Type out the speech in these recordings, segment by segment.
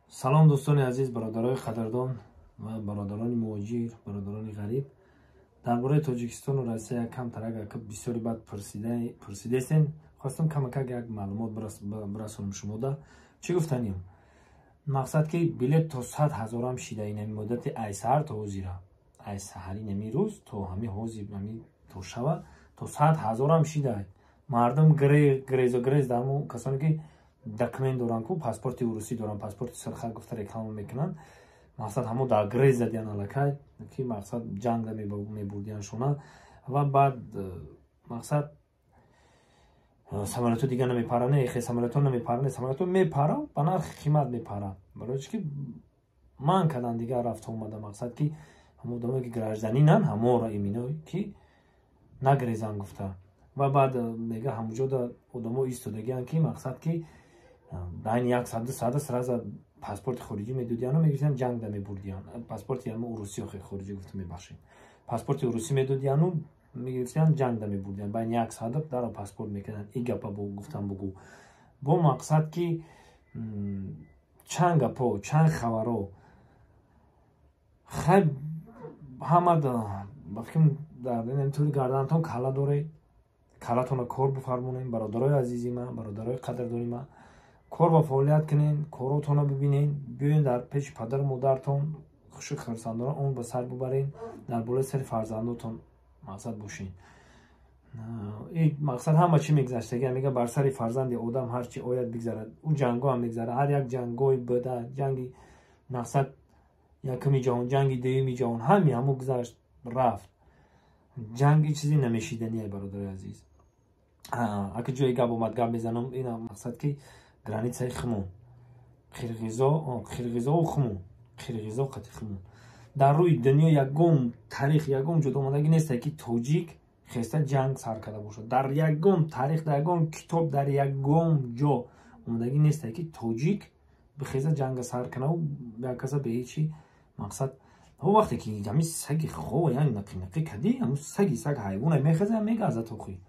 Салом, дӯстони азиз, бародарои қадрдон ва бародарони муҳоҷир, бародарони ғариб. Дар бораи Тоҷикистону Россия камтарак бисёри бад пурсидестен. Хостам камакак як маълумот бирасонам шумода. Чӣ гуфтанем? Мақсад ки билет то 100 ҳазорам шида инами муддати ай саҳар то ҳозира, ай саҳари нами рӯз то ҳами ҳозир, ҳами то шава, то 100 ҳазорам шида. Мардум грезо грез дар касоне ки документ доранд ку, паспорти урусӣ доранд, паспорти сирха гуфта реклама мекунанд. Мақсад, ҳамо дар грез задиян аллакай, ки мақсад ҷанга мебурдияншона. Ва баъд мақсад самолёто дига намепара, не, хе, самолёто намепара, не, самолёто мепара, ба нархи қимат мепара. Барои чи ки ман кадан дигар рафта омада. Мақсад ки ҳамо одамое ки гражданинан, ҳаморо имино ки нагрезан гуфта. Ва баъд мега, ҳамуҷода одамо истодагианд, ки мақсад ки байни як саду сада сразу паспорти хориҷӣ медодияну мегирифтан, ҷангда мебурдиян. Паспорти ама урусӣ, охи, хориҷӣ гуфта, мебахшед, паспорти урусӣ медодияну мегирифтиян, ҷангда мебурдиян. Байни як сада даро паспорт мекарданд. И гапа гуфтам бугӯ бо мақсад ки чанд гапо, чанд хабаро. Хай, ҳама ба фикрам дар тури гардантон калла доред, каллатонро кор бифармонем. Бародарои азизи ман, бародарои қадрдори ман, кор ва фаъолият кунен, коротонро бибинен, биёен дар пеши падару модаратон хушу хурсандона он ба сар бубарен, дар болои сари фарзандотон мақсад бошен. И мақсад ҳама чӣ мегузаштага, мега, бар сари фарзанди одам ҳарчи ояд, бигзарад. Ӯ ҷангҳо ҳам мегзарад, ҳар як ҷангҳои буда, ҷанги мақсад якуми ҷаҳон, ҷанги дуюми ҷаҳон, ҳами ҳамо гузашт, рафт. Ҷанги чизе намешидание, бародари азиз. Ака, ҷои гап омад, гап мезанам. Ина мақсад ки границаи химон, қирғизову химон, қирғизо қати химон, дар рӯи дунё ягон таърих, ягон ҷудо омадагӣ несте, ки тоҷик хеста ҷанг сар карда бошад. Дар ягон таърих, дар ягон китоб, дар ягон ҷо омадагӣ несте, ки тоҷик бихеза, ҷанга сар кунаву як каса бе ҳечи мақсад. Ҳо, вақте ки ҳами саги хова яъне нақи-нақи кардӣ, ҳамун саги саг ҳайвоне мехеза, мегазад. Охи,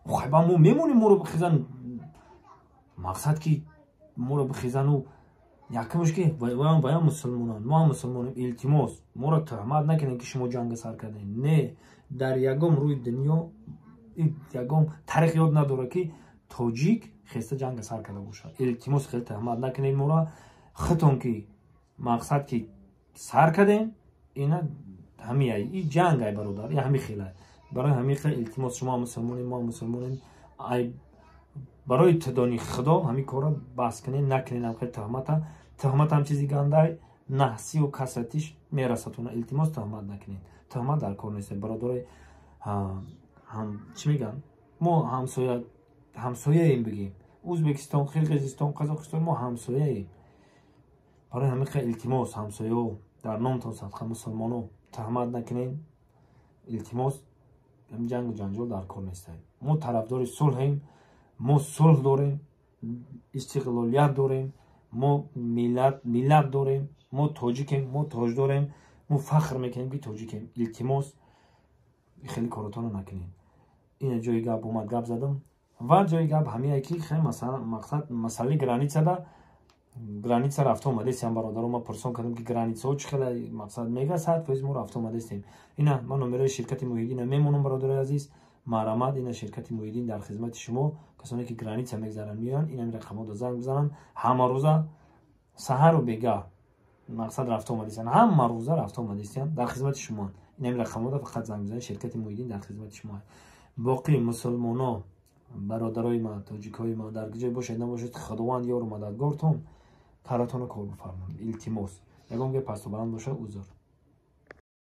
хайба мо мемонем, моро бихезан, мақсад ки моро бихезану якумш ки ваям мусулмонанд, мо ҳам мусулмонем. Илтимос, моро туҳмат накунем, ки шумо ҷанга сар кардем. Не, дар ягон рӯи дунё ягон таърих ёд надорад, ки тоҷик хеста ҷанга сар карда бошад. Илтимос, хеле туҳмат накунед моро. Хитон ки мақсад ки сар кардем, ина ҳамияй, и ҷанг ай, бародар, и ҳами хелай. Барои ҳамин хел илтимос, шумо мусулмонем, мо мусулмонем, ай барои тудони Худо ҳамин корро бас кунед, накунед ҳам хел туҳмата. Туҳмат ҳам чизи гандай, наҳсию касратиш мерасатона. Илтимос, туҳмат накунед, туҳмат дар кор нест. Бародарои, чӣ мегӯянд, мо ҳамсоя, ҳамсояем бигем, Ӯзбекистон, Қирғизистон, Қазоқистон, мо ҳамсояем. Барои ҳамин хел илтимос, ҳамсояо, дар номтон садқа, мусулмоно, туҳмат накунед, илтимос. Ҷангу ҷанҷол дар кор нестем. Мо тарафдори сулҳем, мо сулҳ дорем, истиқлолият дорем, мо миллат дорем, мо тоҷикем, мо тоҷ дорем, мо фахр мекунем, ки тоҷикем. Илтимос, хеле коротонро накунем. Ина ҷои гап омад, гап задам. Ва ҷои гап ҳамие ки мақсад масъалаи границада, граница рафта омадестем. Бародаро, ма пурсон кардам, ки границаҳо чӣ хеле. Мақсад мега, 100% мо рафта омадестем. Ина ман номерои ширкати Муҳиддина мемонам. Бародарои азиз, марҳамат, ина ширкати Муҳиддин дар хизмати шумо. Касоне ки граница мегзаранд, меоянд, ина рақамҳода занг бизананд. Ҳамарӯза саҳару бегаҳ мақсад рафта омадистанд, ҳама рӯза рафта омадистанд, дар хизмати шумоанд. Инами рақамҳода фақат занг бизанед, ширкати Муҳиддин дар хизмати шумо. Боқӣ мусулмоно, бародарои ман, тоҷикҳои ман, дар ҷое бошед, набошед, Худованд ёру мададгортон, каратонро кор бифармояд. Илтимос, ягон гап пасту баланд бошад, узр.